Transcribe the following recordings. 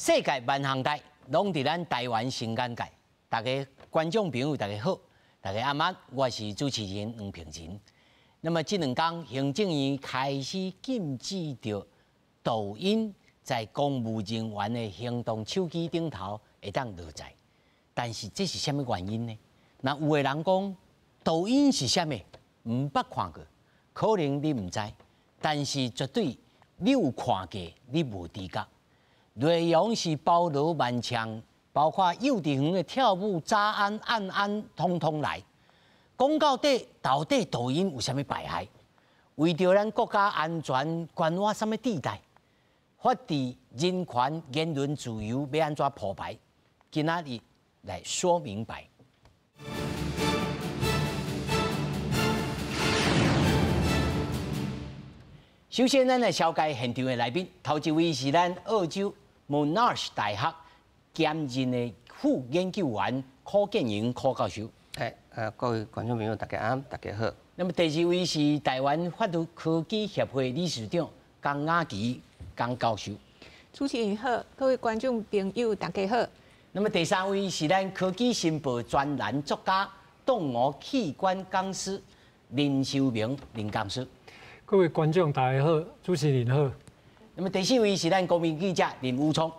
世界萬項代，攏佇咱台灣新眼界。大家觀眾朋友，大家好，大家晚安，我是主持人黃平仁。那麼這兩工行政院開始禁止著抖音在公務人員的行動手機頂頭會當落載，但是這是啥物原因呢？那有的人講抖音是啥物？毋捌看過，可能你毋知，但是絕對你有看過，你無知覺。內容是包羅萬象，包括幼稚園的跳舞、早安、晚安，通通來。講到底，到底抖音有啥物敗害？為著咱國家安全，關我啥物地帶？法治、人權、言論自由欲按怎鋪排？今仔日來說明白。首先，咱來紹介現場的來賓，頭一位是咱澳洲 Monash 大學兼任的副研究員柯建瑩柯教授。哎，各位觀眾朋友，大家好，大家好。那麼第二位是台灣法律科技協會理事長江雅琪江教授。主持人好，各位觀眾朋友，大家好。那麼第三位是咱科技新報專欄作家、動物器官講師林修明林講師。各位觀眾大家好，主持人好。那麼第四位是咱國民記者林宇聰。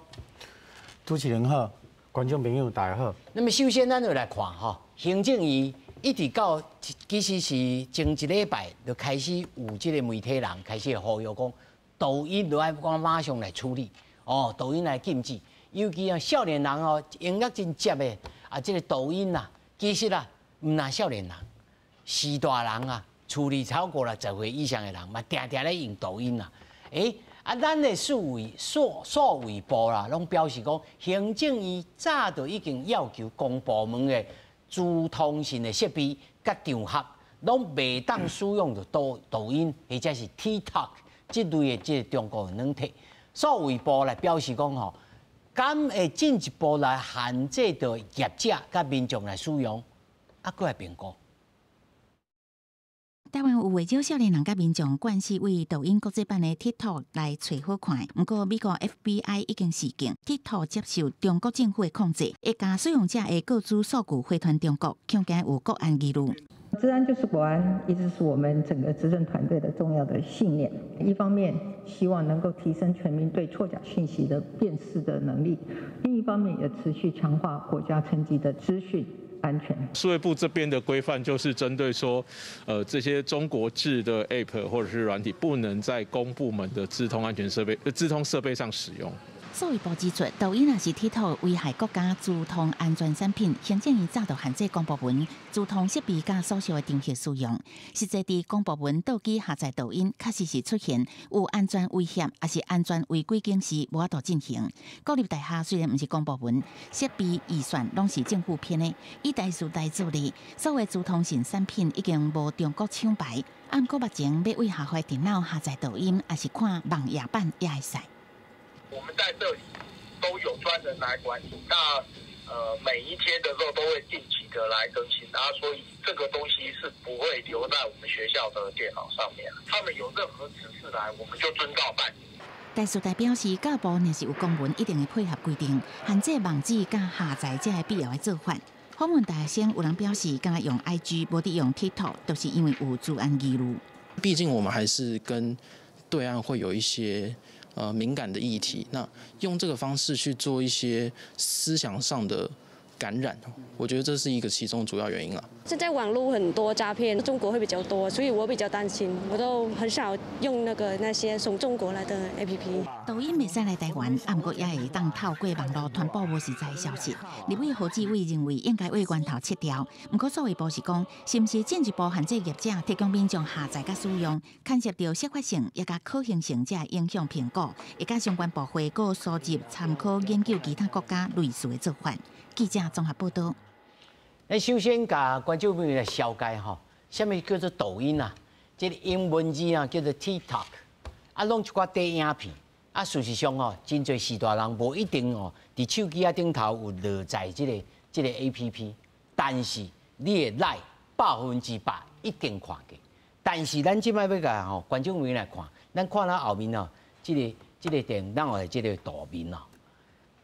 主持人好，觀眾朋友大家好。那麼首先咱就來看吼，行政院一直到其實是前一禮拜就開始有這個媒體人開始呼籲講，抖音都愛講馬上來處理，哦，抖音來禁止，尤其啊少年人哦，用得真捷的啊，這個抖音啊，其實啊，毋但少年人，序大人啊。處理超過60歲以上的人嘛，定定咧用抖音啦。欸，啊，咱的數位部啦，攏表示講，行政院早就已經要求公部門的資通訊的設備佮場合，攏袂當使用著抖音或者是 TikTok 這類的這個中國的軟體。數位部來表示講吼，敢會進一步來限制著業者佮民眾來使用，啊，閣來評估。台灣有袂少少年人佮民眾慣勢為抖音國際版的 TikTok 來揣好看。毋過美國 FBI 已經示警，TikTok 接受中國政府的控制，會共使用者的個資數據回傳中國，恐驚有國安疑慮。資安就是國安，一直是我們整個執政團隊的重要的信念。一方面希望能夠提升全民對錯假訊息的辨識的能力，另一方面也持續強化國家層級的資訊安全。數位部這邊的規範就是針對說，這些中國製的 App 或者是軟體不能在公部門的資通安全設備、資通設備上使用。數位部指出，抖音抑是 TikTok 危害國家資通安全產品，行政院早就限制公部門資通設備佮所屬的場合使用。實際佇公部門桌機下載抖音，確實是出現有安全威脅，抑是安全違規警示，無法度進行。國立大學雖然毋是公部門，設備預算攏是政府編的，以大事來處理，所有資通訊產品已經無中國廠牌。按過目前欲對校方電腦下載抖音，抑是看網頁版也會使。我們在這裡都有專人來管理，那每一天的時候都會定期的來更新，啊，所以這個東西是不會留在我們學校的電腦上面。他們有任何指示來，我們就遵照辦理。台師大表示，教育部若是有公文，一定會配合規定，限制網址佮下載這個必要的做法。訪問大學生，有人表示，敢若用 IG，無佇用 TikTok，都是因為有資安疑慮。畢竟我們還是跟對岸會有一些敏感的議題，那用這個方式去做一些思想上的感染，我覺得這是一個其中主要原因啦。現在網絡很多詐騙，中國會比較多，所以我比較擔心，我都很少用那些從中國來的 APP。抖音袂使來台灣，毋過也會當透過網路傳播無實在消息。立委何志偉認為應該對源頭切掉，毋過數位部是講，是毋是進一步限制業者提供民眾下載佮使用，牽涉著適法性抑佮可行性，才會影響評估，會佮相關部會閣收集參考研究其他國家類似的做法。記者綜合報道。咱首先共觀眾朋友來紹介吼，啥物叫做抖音啊？這個英文字啊叫做 TikTok，啊，攏一寡短影片。啊，事實上吼，真濟序大人無一定哦，佇手機仔頂頭有落載這個 APP，但是你的 LINE 100%一定看過。但是咱這擺欲共吼觀眾朋友來看，咱看咱後面哦，這個電腦的這個圖面哦，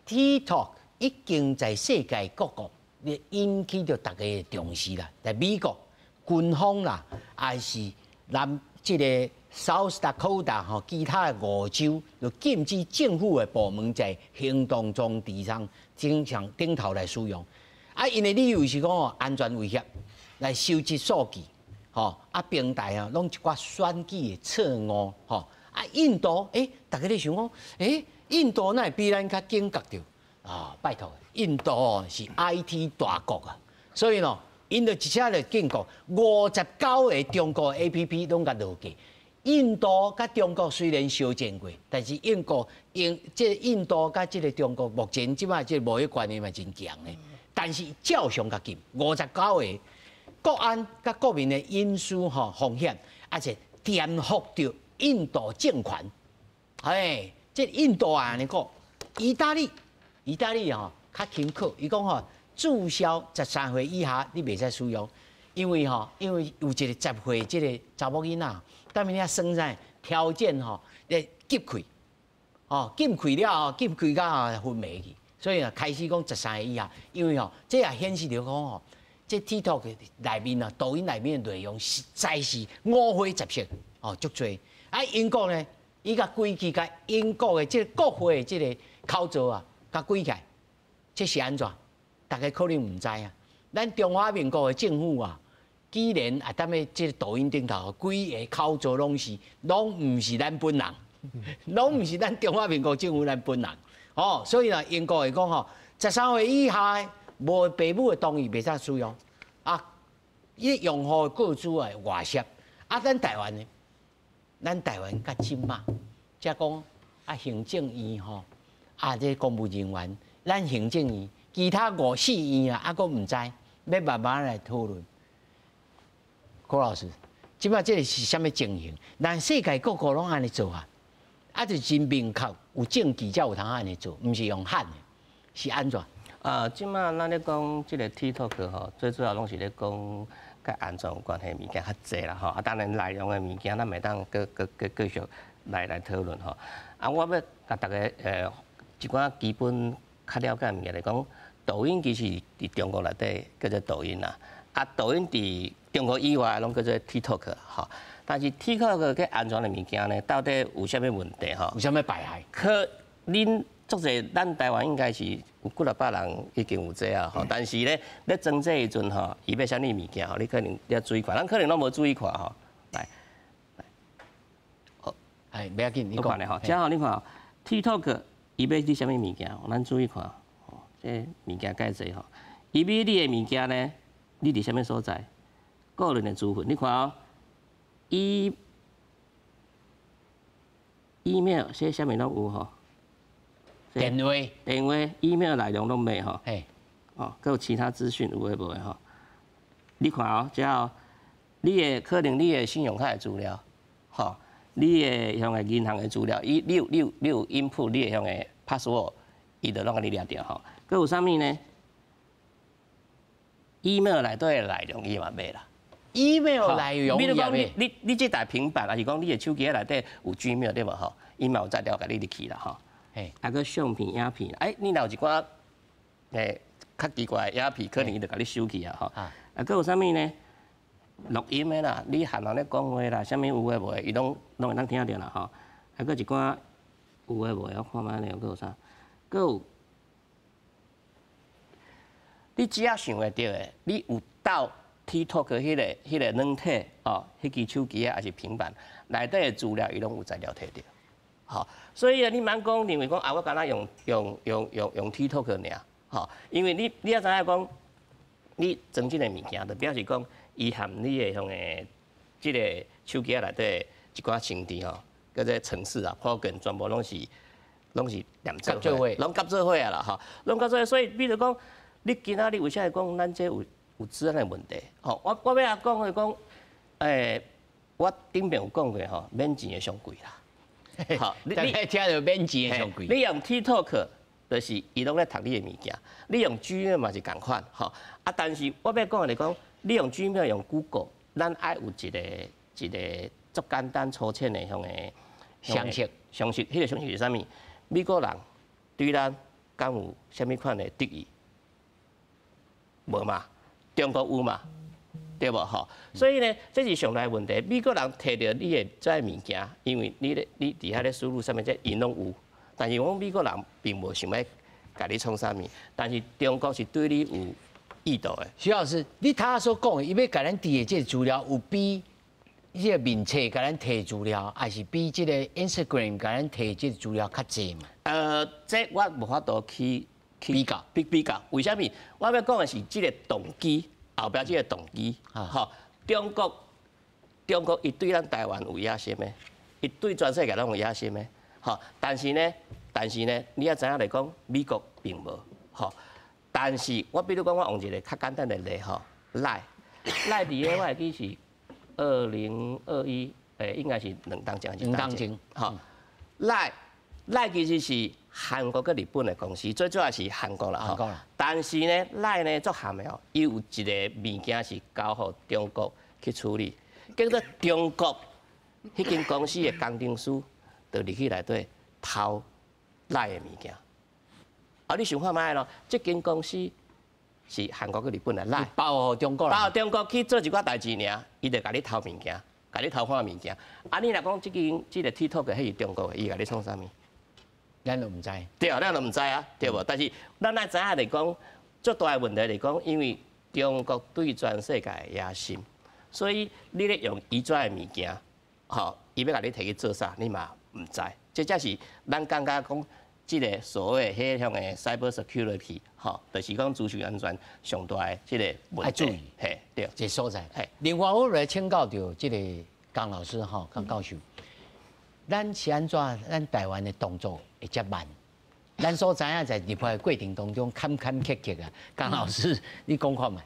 TikTok 已經在世界各國引起著大家的重視啦。在美國軍方啦，抑是南這個 South Dakota 吼，其他的五州就禁止政府的部門在行動裝置上正常頂頭來使用。啊，𪜶的理由是講哦，安全威脅來收集數據，吼啊平台啊，攏一寡選舉的錯誤，吼啊印度，大家咧想講，印度哪會比咱較警覺著？啊，拜託，印度哦是 IT 大國啊，所以喏，𪜶就一下就警告59個中國 APP 攏共落架。印度佮中國雖然相戰過，但是英國、英這印度佮這個中國目前這擺這個貿易關係嘛真強的，但是照常共禁59個國安佮國民的隱私吼風險，而且顛覆著印度政權。哎，這印度啊，按呢講，意大利，意大利吼較輕巧，伊講吼註銷13歲以下你袂使使用，因為吼，因為有一個10歲這個查某囡仔，踮遐耍啥條件吼，咧禁開，吼禁開了後，禁開到昏迷去，所以啊開始講13歲以下，因為吼這也顯示著講吼，這 TikTok 內面啊，抖音內面的內容實在是五花雜色，哦足濟。啊英國呢，伊共規氣共英國的這個國會的這個口罩啊，共關起來，這是按怎？大家可能毋知啊。咱中華民國的政府啊，居然啊，踮咧這個抖音頂頭，規个口罩攏是攏毋是咱本人，攏毋是咱中華民國政府咱本人。哦，所以呢，英國會講吼，13歲以下無父母的同意袂使使用。啊，伊用戶的個資會外泄。啊，咱台灣呢？咱台灣較這馬，才講啊，行政院吼，啊，這公務人員，咱行政院其他五四院啊，猶閣毋知，欲慢慢來討論。柯老師，這擺這個是啥物情形？咱世界各國攏按呢做啊，啊，就真明確有證據才有通按呢做，毋是用喊的，是按怎？啊，這擺咱咧講這個 TikTok 吼，最主要攏是咧講佮安全有關係物件較濟啦吼。啊，當然內容的物件，咱會當閣閣閣繼續來討論吼。啊，我欲共大家一寡基本較了解的物件來講，抖音其實佇中國內底叫做抖音啦，啊，抖音佇中國以外攏叫做 TikTok 吼。但是 TikTok 佮安全的物件呢，到底有啥物問題吼？有啥物敗害？可恁足濟，咱台灣應該是有幾若百人已經有這啊吼。但是咧，咧裝這時陣吼，伊欲啥物物件吼，你可能要注意看，咱可能攏無注意看吼。來，來，好，哎，袂要緊，你講咧吼。這吼你看，TikTok 伊欲你啥物物件？咱注意看，吼，這物件蓋濟吼。伊欲你的物件呢？你佇啥物所在？個人的資訊，你看哦，伊 email 寫啥物攏有吼。電話、電話、email 內容攏欲吼。哦，閣有其他資訊有的無的吼。你看哦，這哦，你的可能你的信用卡的資料，吼，你的向個銀行的資料，伊你有你有你有 input 你的向個 password，伊就攏共你掠著吼。閣有啥物呢？email 內底的內容伊嘛欲啦。 email 內容比如講你這台平板，抑是講你的手機內底有 Gmail 對無吼？伊嘛有資料共你入去啦吼。啊，閣相片、影片，哎，你若有一寡較奇怪的影片，可能伊就共你收去啊吼。啊，閣有啥物呢？錄音的啦，你和人咧講話啦，啥物有的無的，伊攏會當聽著啦吼。啊，閣一寡有的無的，我看覓咧，閣有啥？閣有，你只要想會著的，你有到 TikTok 彼個軟體哦，彼支手機啊，抑是平板內底的資料，伊攏有資料摕著。吼，所以啊，你莫講認為講啊，我敢若用 TikTok 爾，吼，因為你也知影講，你裝這個物件，就表示講，伊含你的向個這個手機內底一寡程式吼，叫做程式啊，program 全部攏是連做伙，攏合做伙啊啦，吼，攏合做伙。所以，比如講，你今仔日為啥會講咱這有資安的問題？吼，我欲仔講的講，我頂邊有講過吼，免錢的上貴啦。好，你聽著免錢的上貴。你用 TikTok 就是伊攏咧讀你的物件，你用 Gmail 嘛是仝款，吼。啊，但是我欲講的是講，你用 Gmail 用 Google，咱愛有一個足簡單粗淺的向個常識，常識，彼個常識是啥物？美國人對咱敢有啥物款的敵意？無嘛，中國有嘛？對無吼？所以呢，這是上大問題。美國人提著你的這物件，因為你咧你佇遐咧輸入啥物，這𪜶攏有。但是講美國人並無想欲共你創啥物，但是中國是對你有意圖的。徐老師，你頭仔所講的，伊欲共咱佇的這個資料有比這個面冊共咱提資料，還是比這個 Instagram 共咱提這個資料較濟嘛？這我無法度去比較比較。為啥物？我欲講的是這個動機，後壁這個動機。吼，中國伊對咱台灣有野心的，伊對全世界攏有野心的。吼，但是呢，你也知影來講，美國並無。吼，但是我比如講，我用一個較簡單的例吼，LINE，LINE 佇個我會記是2021，應該是2冬前還是兩冬前？吼，LINE，LINE 其實是韓國佮日本的公司，最主要是韓國啦。韓國啦。但是呢，LINE 呢足諳的哦，伊有一個物件是交予中國去處理，結果中國彼間公司的工程師就入去內底偷 LINE 的物件。啊，你想看覓咯？這間公司是韓國佮日本的 LINE，包予中國包予中國去做一寡代誌爾，伊就共你偷物件，共你偷看物件。啊，你若講這間這個 TikTok 的彼是中國的，伊共你創啥物？咱都毋知。對啊，咱都毋知啊，對無？但是咱愛知影來講，最大的問題來講，因為中國對全世界的野心，所以你咧用伊遮的物件，吼，伊欲共你提去做啥，你嘛毋知。這才是咱感覺講，這個所謂彼項的 cyber security，吼，就是講資訊安全上大的這個問題。愛注意，嘿，對，這所在。嘿，另外，我來請教著這個江老師吼，江教授，咱是按怎？咱台灣的動作會遮慢？咱所知影在立法的過程當中，坎坎坷坷啊。江老師，你講看覓？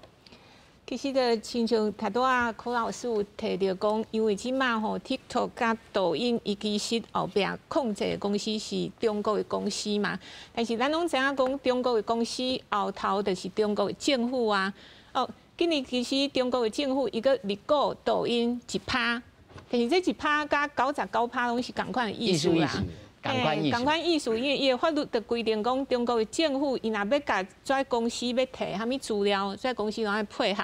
其實就親像頭拄仔柯老師有提著講，因為這馬吼 TikTok 佮抖音，伊其實後壁控制的公司是中國的公司嘛。但是咱攏知影講，中國的公司後頭就是中國的政府啊。哦，今年其實中國的政府伊閣入股抖音一趴，但是這一趴佮99趴攏是仝款的意思啦。仝款意思，仝款意思，因為伊的法律就規定講，中國的政府伊若欲共這公司欲提啥物資料，這公司攏愛配合。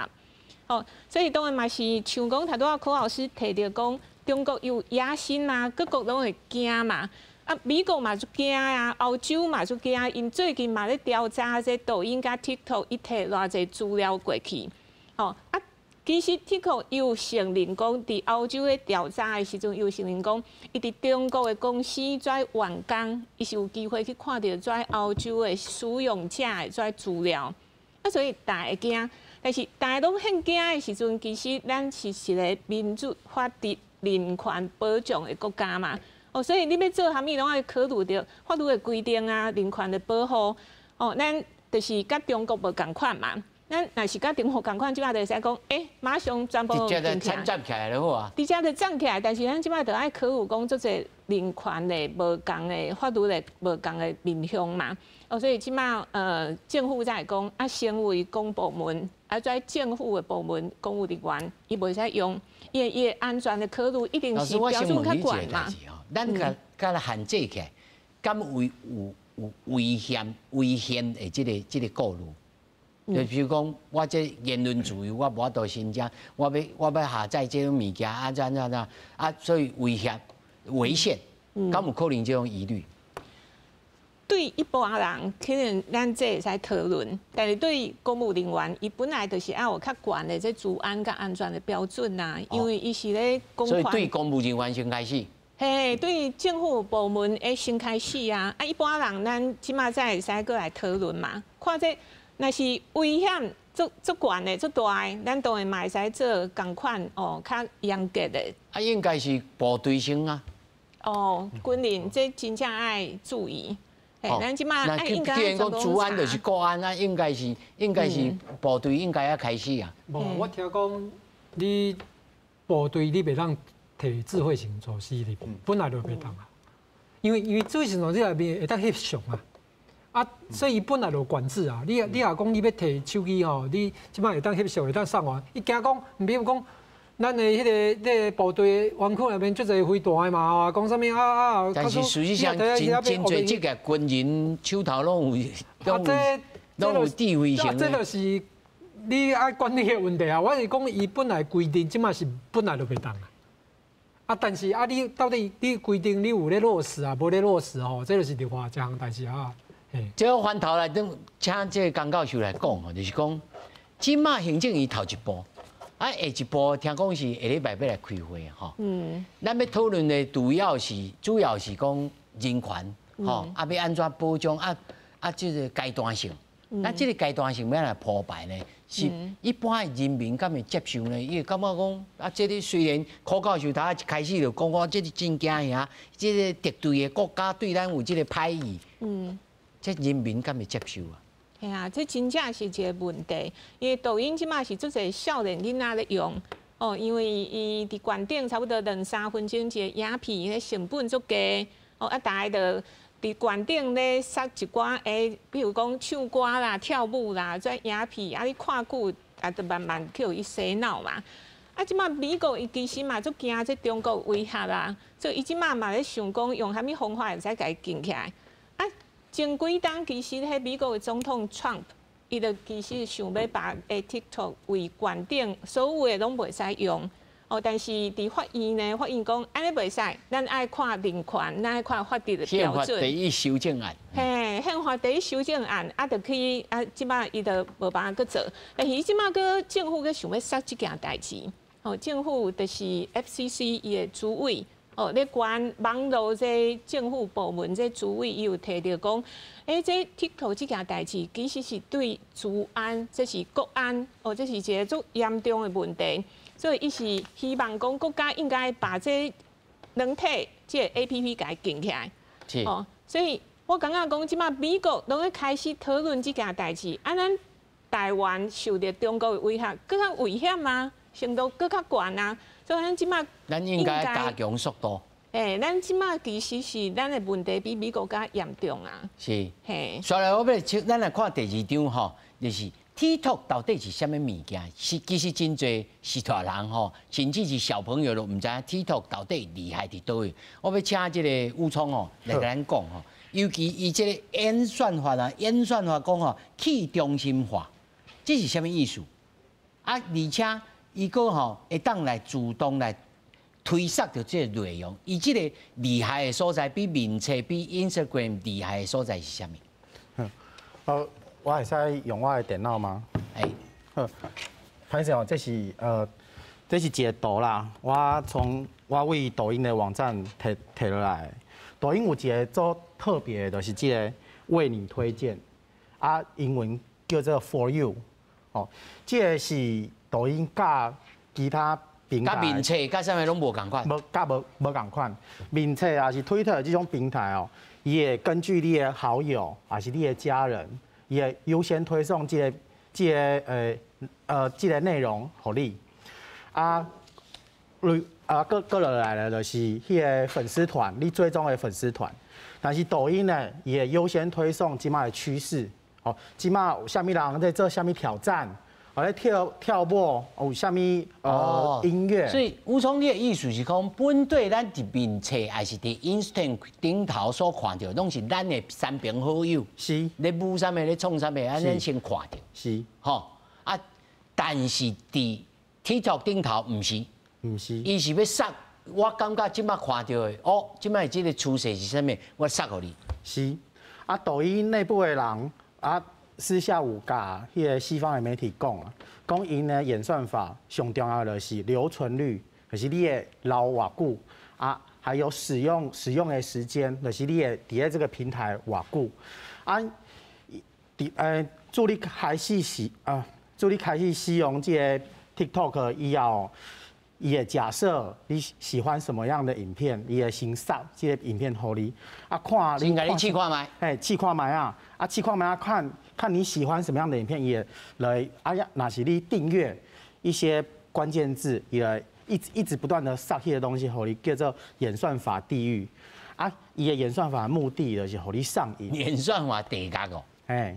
哦，所以當然嘛是像講頭拄仔柯老師提著講，中國有野心啊，各國攏會驚嘛。啊，美國嘛足驚啊，歐洲嘛足驚，𪜶最近嘛咧調查這抖音佮 TikTok 伊提偌濟資料過去。哦，啊。其實 TikTok 有承認講，佇歐洲咧調查的時陣，有承認講，伊佇中國的公司做員工，伊是有機會去看著這歐洲的使用者的這資料。啊，所以大家會驚，但是大家攏很驚的時陣，其實咱是一個民主、法治、人權保障的國家嘛。哦，所以你欲做啥物，攏愛考慮著法律的規定啊，人權的保護。哦，咱就是佮中國無仝款嘛。咱若是佮中國仝款，這馬就會使講，欸，馬上全部直接就參戰起來就好啊。直接就站起來，但是咱這馬就愛考慮講，足濟人權的無仝的法律的無仝的面向嘛。哦，所以這馬政府才會講，啊，身為公部門，啊，這政府的部門公務人員，伊袂使用，伊的安全的考慮一定是標準較懸嘛。咱共共限制起來，敢有違憲的這個顧慮？就比如講，我這言論自由，我無法度申請，我欲下載這種物件，啊怎怎怎啊，所以違憲，敢有可能這種疑慮？對一般人，可能咱這會使討論，但是對公務人員，伊本來就是愛有較懸的這資安佮安全的標準啊，因為伊是咧公所以對公務人員先開始。嘿，對政府部門會先開始啊，啊，一般人咱這馬才會使閣來討論嘛，看這。若是危險足足懸的、足大的，咱當然嘛會使做仝款哦，較嚴格的。啊，應該是部隊先啊。哦，軍人這真正愛注意。哦，咱這馬那既然講資安就是國安啊，應該是部隊應該要開始啊。無，我聽講你部隊你袂當提智慧型手機哩，本來就袂當啊。因為智慧型手機內面會當翕相啊。啊，所以伊本來就管制啊。你若講你欲提手機吼，你這擺會當翕相，會當上網。伊驚講，比如講，咱的彼个部隊園區內面足濟飛彈的嘛，講啥物啊啊？但是事實上，真真濟職業軍人手頭攏有，攏有智慧型。這就是你愛管理的問題啊！我是講，伊本來規定，這馬是本來就袂當啊。啊，但是啊，你到底你規定你有咧落實啊，無咧落實吼？這就是另外一項代誌啊。這個翻頭來等請這個江教授來講吼，就是講，這馬行政院頭一步，啊下一步聽講是下禮拜欲來開會吼。咱欲討論的主要是講人權吼，啊欲按怎保障啊啊這個階段性。那這個階段性欲按怎鋪排呢？是一般的人民敢會接受呢？伊會感覺講啊，這個雖然柯教授頭一開始就講講，這個真驚嚇，這個敵對的國家對咱有這個歹意。這人民敢會接受啊？係啊，這真正是一個問題，因為抖音這馬是足濟少年囡仔咧用，哦，因為伊佇懸頂差不多兩三分鐘一個影片，彼成本足低，哦，啊，逐家就佇懸頂咧殺一寡欸，比如講唱歌啦、跳舞啦，這影片，啊，你看久啊，就慢慢去予伊洗腦嘛。啊，這馬美國伊其實嘛足驚這中國威脅啊，所以伊這馬嘛咧想講用啥物方法會使共伊禁起來。啊，前幾冬其實彼美國的總統 Trump，伊就其實想欲把 TikTok 為懸頂所有的攏袂使用。哦，但是佇法院呢，法院講按呢袂使，咱愛看人權，咱愛看法律的標準。憲法第一修正案。嘿，憲法第一修正案，啊，就去啊，這馬伊就無辦法閣做。但是伊這馬閣政府閣想欲煞這件代誌。哦，政府就是 FCC 伊的主委，哦，咧管網路這政府部門這主委，伊有提著講，欸，這 TikTok 這件代誌其實是對治安，這是國安，哦，這是一個足嚴重的問題。所以，伊是希望講國家應該把這軟體這個 APP 共伊禁起來。哦，所以我感覺講，這馬美國攏咧開始討論這件代誌，啊，咱台灣受著中國的威脅，閣較危險啊，程度閣較懸啊，所以咱這馬咱應該加強速度。欸，咱這馬其實是咱的問題比美國較嚴重啊。是。所以我欲請咱來看第二張吼，就是 TikTok 到底是啥物物件？是其實真濟是大人吼，甚至是小朋友都毋知影 TikTok 到底厲害佇佗位。我欲請這個吳聰吼來共咱講吼，尤其伊這個演算法啊，演算法講吼去中心化，這是啥物意思？啊，而且伊閣吼會當來自動來推送著這個內容，伊這個厲害的所在比面冊、比 Instagram 厲害的所在是啥物？好。我會使用我的電腦嗎？欸。好，歹勢哦，這是一個圖啦。我從我佇抖音的網站提提落來。抖音有一個足特別的，就是這個為你推薦，啊，英文叫做 For You。哦，這個是抖音佮其他平台，佮面冊、佮啥物攏無仝款。無，佮無仝款。面冊抑是推特這種平台哦，伊會根據你的好友，抑是你的家人，伊會優先推送這個內容予你。啊，啊，閣落來咧，就是彼個粉絲團，你追蹤的粉絲團。但是抖音呢，伊會優先推送這馬的趨勢。哦，這馬有啥物人在做啥物挑戰，哦咧跳跳舞，有啥物音樂。所以吳聰，你的意思是講，本底咱佇面冊，抑是佇 Instagram 頂頭所看著，攏是咱的三朋好友。咧舞啥物，咧創啥物，按呢先看著。吼啊，但是佇 TikTok 頂頭毋是。毋是。伊是欲殺，我感覺這馬看著的，哦，這馬這個趨勢是啥物，我殺予你。是。啊，抖音內部的人啊，私下有共彼個西方的媒體講啊，講𪜶的演算法上重要的是留存率，就是你會留偌久啊，還有使用的時間，就是你會佇咧這個平台偌久啊。佇自你開始使用這個 TikTok 以後，伊會假設你喜歡什麼樣的影片，伊會先殺這個影片予你啊，看你先共你試看覓，嘿，試看覓啊，啊，試看覓啊，看看你喜歡什麼樣的影片，伊會來啊呀，若是你訂閱一些關鍵字，伊會一直一直不斷的殺彼個東西予你，叫做演算法地獄啊。伊的演算法的目的就是予你上癮。演算法地獄哦。嘿。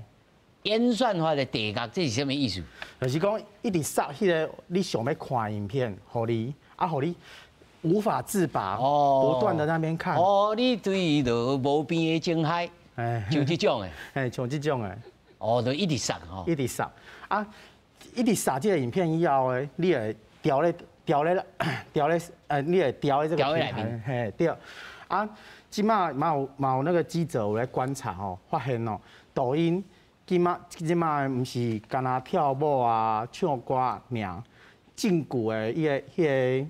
演算法的地獄，這是啥物意思？就是講一直殺彼個你想欲看影片，予你啊，予你無法自拔，不斷的那邊看。哦，你對伊就無邊的情海，像這種的，嘿，像這種的。哦，就一直殺吼。一直殺啊！一直殺這個影片以後呢，你會掉咧掉咧掉咧，你會掉咧這個平台，嘿，對。啊，這馬嘛有嘛有那個記者有來觀察吼，發現哦，抖音這馬這馬毋是干焦跳舞啊、唱歌爾，禁錮的彼个彼个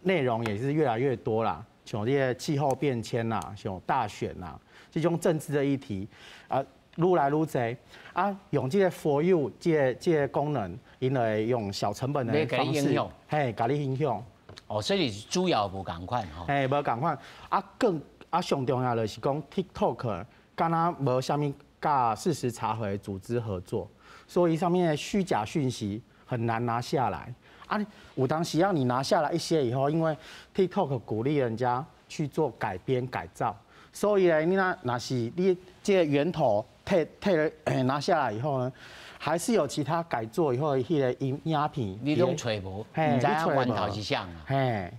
內容也是越來越多啦，像這個氣候變遷啦，像大選啦，這種政治的議題啊，愈來愈濟啊，用這個 For You 這個這個功能，𪜶會用小成本的方式，嘿，共你影響。哦，所以主要無仝款吼。嘿，無仝款啊，更啊上重要就是講 TikTok 敢若無啥物佮事實查核組織合作，所以上面的虛假訊息很難拿下來。啊，有當時讓你拿下來一些以後，因為 TikTok 鼓勵人家去做改編改造，所以呢，你若若是你這個源頭提提了拿下來以後呢，還是有其他改做以後的彼個影影片，你攏揣無，毋知影源頭是啥啊？嘿，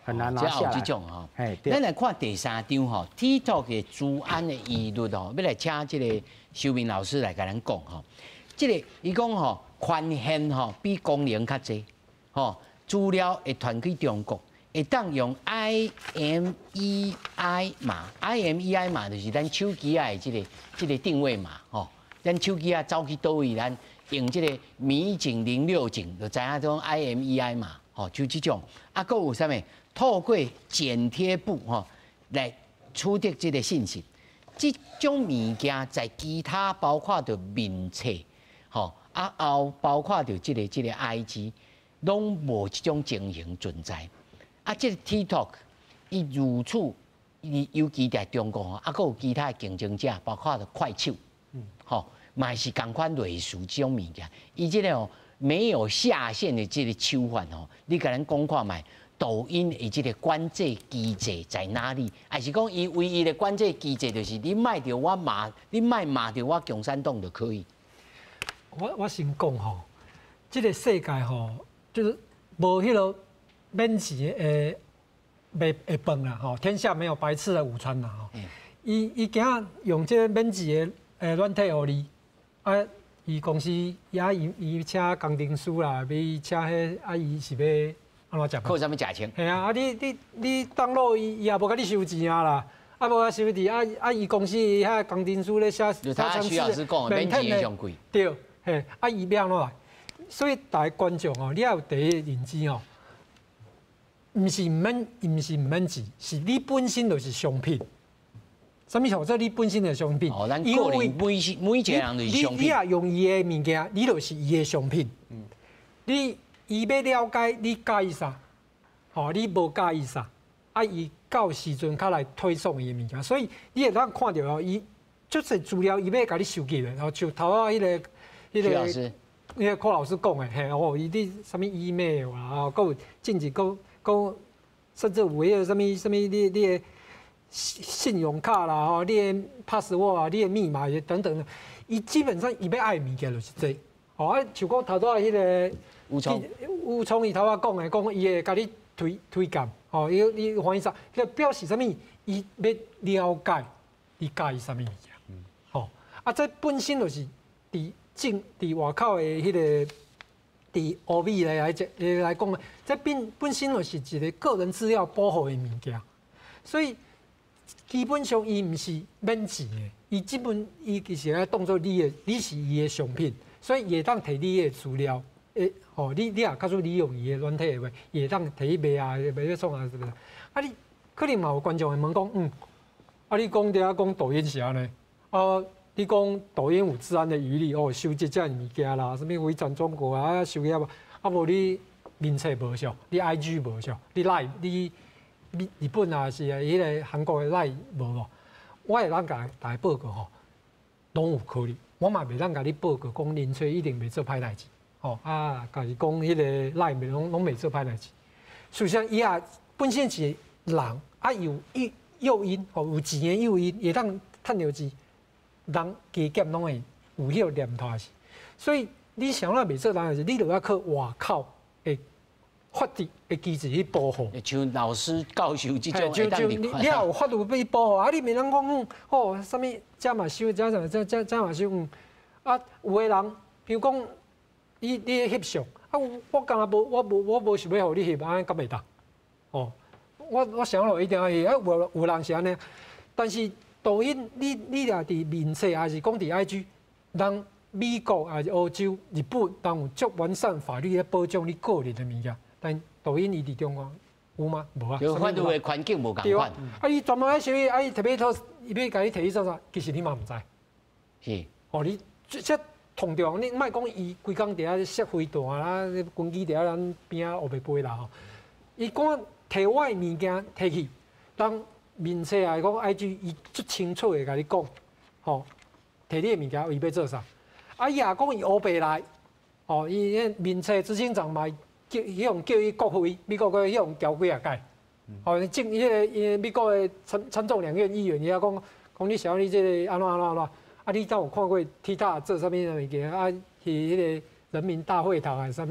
很難拿下來。這有這種吼。咱來看第三張吼，TikTok 的資安的疑慮吼，欲來請這個修明老師來共咱講吼。這個伊講吼，權限吼比功能較濟，吼資料會傳去中國，會當用 IMEI 碼，IMEI 碼就是咱手機仔的這個定位碼吼。咱手機仔走去佗位，咱用這個美景069就知影這種 IMEI 碼，吼，就這種。啊，閣有啥物？透過剪貼簿吼來取得這個信息。這種物件在其他包括著面冊，吼啊後包括著這個 IG，攏無這種情形存在。啊，這個 TikTok 伊如此，伊尤其佇中國吼，啊，閣有其他的競爭者，包括著快手，吼，嘛是仝款類似這種物件。伊這個吼沒有下限的這個手法吼，你共咱講看覓？抖音的這個管制機制在哪裡？還是講伊唯一的管制機制就是你莫著我罵，你莫罵著我共產黨就可以？我先講吼，這個世界吼，就是無彼個免錢的袂會飯啦吼，天下沒有白吃的午餐啦吼。伊伊驚用這個免錢的軟體予你，啊，伊公司也伊伊請工程師啦，欲請彼啊，伊是欲按怎食？靠啥物食錢？嘿啊，啊你你你 download 伊伊也無共你收錢啊啦，啊無共收錢啊啊伊公司遐工程師咧寫寫程式，免錢上貴。對，嘿，啊伊欲按怎來？所以逐个觀眾哦，你要有第一個認知哦，毋是毋免，毋是毋免錢，是你本身就是商品。啥物叫做你本身的商品？哦，咱個人每每一個人就是商品。你若用伊的物件，你就是伊的商品。你伊欲了解你佮意啥，吼，你無佮意啥，啊，伊到時陣較來推送伊的物件，所以你會當看著哦，伊足濟資料伊欲共你收集的，吼，像頭仔彼個彼個柯老師講的，嘿，哦，伊佇啥物 email 啦，吼，閣有政治，閣閣甚至有彼個啥物啥物，你你的信用卡啦，吼，你的 password 啊，你的密碼等等，伊基本上伊欲愛的物件就是這個。哦，啊，像講頭拄仔彼個吳聰，吳聰伊頭仔講的，講伊會共你推推薦，吼，伊你歡喜啥？這表示啥物？伊欲了解你佮意啥物物件，吼，啊，這本身就是佇正佇外口的彼個佇歐美來來這來講，這本本身就是一個個人資料保護的物件，所以基本上伊毋是免錢的，伊基本伊其實愛當做你的，你是伊的商品。所以伊會當提你的資料，會吼，你你若假使你用伊的軟體的話，伊會當提去賣啊，賣欲創啊，是毋是？啊，你可能嘛有觀眾會問講，啊，你講佇遐講抖音是按呢？啊，你講抖音有資安的疑慮哦，收集這物件啦，啥物違反中國啊，收起啊，啊無你面冊無俗，你 IG 無俗，你 Line 你日本啊是啊，彼個韓國的 Line 無無？我會當共大家報告吼，攏有可能。我嘛袂當共你報告講林吹一定袂做歹代誌，吼啊，共伊講彼個 Line 袂攏攏袂做歹代誌。事實上，伊也本身是人，啊有誘誘因，吼有錢的誘因，會當趁著錢，人加減攏會有彼个念头是，所以你啥仔袂做人是，你就要靠外口的法律的机制去保护。像老师教授这种就就你你有法律被保护啊！你袂当讲哦，啥物这嘛收，这这这这嘛收，啊，有的人，比如讲，你你咧翕相，啊，我敢若无，我无我无想欲予你翕，按呢敢袂当？哦，我想落一定爱翕，啊，有有人是按呢，但是抖音，你你若伫面册，抑是讲伫 IG，人美国抑是欧洲、日本，人有足完善法律咧保障你个人的物件，但抖音伊伫中国有吗？无啊。就法律的环境无仝款。啊，伊专门爱收伊，啊，伊特别托，伊欲共你提去做啥？其实你嘛毋知。哦，你这通常你莫讲伊规工伫遐射飞弹啦，军机伫遐咱边仔乌白飞啦吼。伊讲提我的物件提去，当面册啊，讲 IG，伊足清楚会共你讲，吼，提你的物件伊欲做啥？啊，伊也讲伊乌白来，哦，伊彼面册执行长嘛叫彼予叫伊国会，美国阁彼予交几仔届，哦，政彼个伊美国的参众两院议员伊也讲，讲你晓得你这个按怎按怎按怎，啊，你敢有看过 TikTok 做啥物物件？啊，去彼个人民大会堂还是啥物？